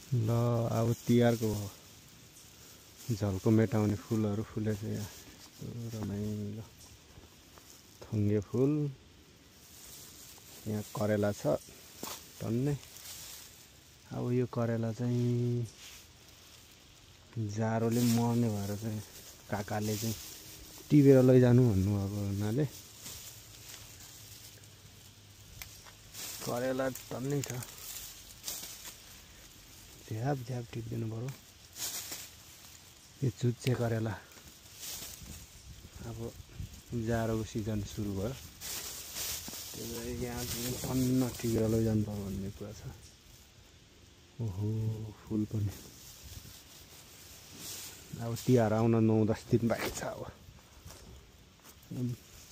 ल अब तिहारको झल्को मेटाउने फुलहरू फुलेछ यहाँ। रमाइलो थुङ्गे फुल, यहाँ करेला छ टन्नै। अब यो करेला चाहिँ जाडोले मर्ने भएर चाहिँ काकाले चाहिँ टिपेर लैजानु भन्नुभएको हुनाले करेला टन्नै छ। झ्याप झ्याप टिपिदिनु पर्यो। यो चुच्चे करेला अब जाडोको सिजन सुरु भयो, त्यही भएर यहाँ चाहिँ टन्न टिपेर लैजानु पर्यो भन्ने कुरा छ। ओहो फुल पनि अब तिहार आउन 9-10 दिन बाँकी छ। अब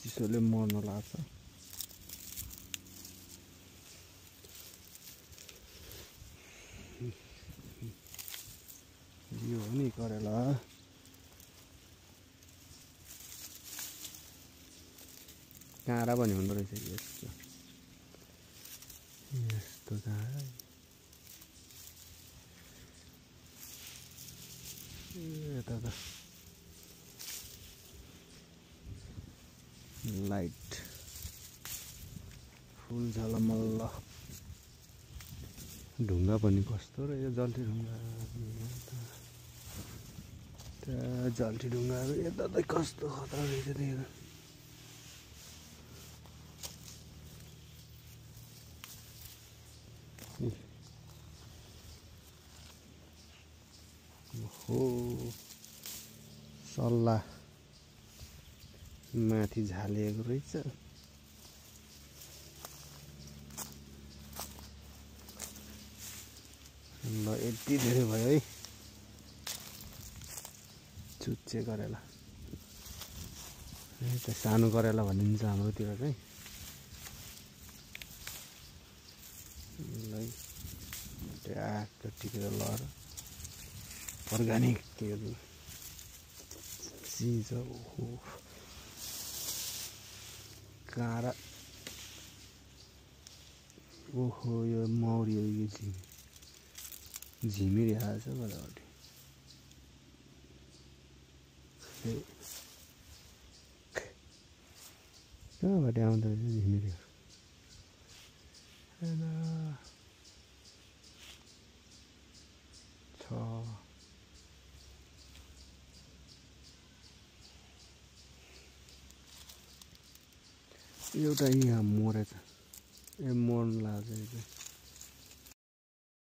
चिसोले मर्न लाग्छ। यो हो नि करेला। काँडा पनि हुँदो रहेछ यस्तो यस्तो काँडा। यता त लाइट फुल झलमल्ल। ढुङ्गा पनि कस्तो रहेछ, जल्ती ढुङ्गा। त्यहाँ जल्ती ढुङ्गाहरू यता त कस्तो खतरा रहेछ त्यहाँ। हो सल्लाह माथि झालिएको रहेछ। ल यति धेरै भयो है चुच्चे करेला। त सानो करेला भनिन्छ हाम्रोतिर चाहिँ। ट्याक्क टिपेर लएर अर्ग्यानिक त्यो चिज हो। काँडा ओहो यो मौरी हो, यो झिमिरी आएछ बजाबाट। कहाँबाट आउँदो रहेछ झिमिरीहरू। छ एउटा यहाँ मरेछ। ए मर्न लाग्छ।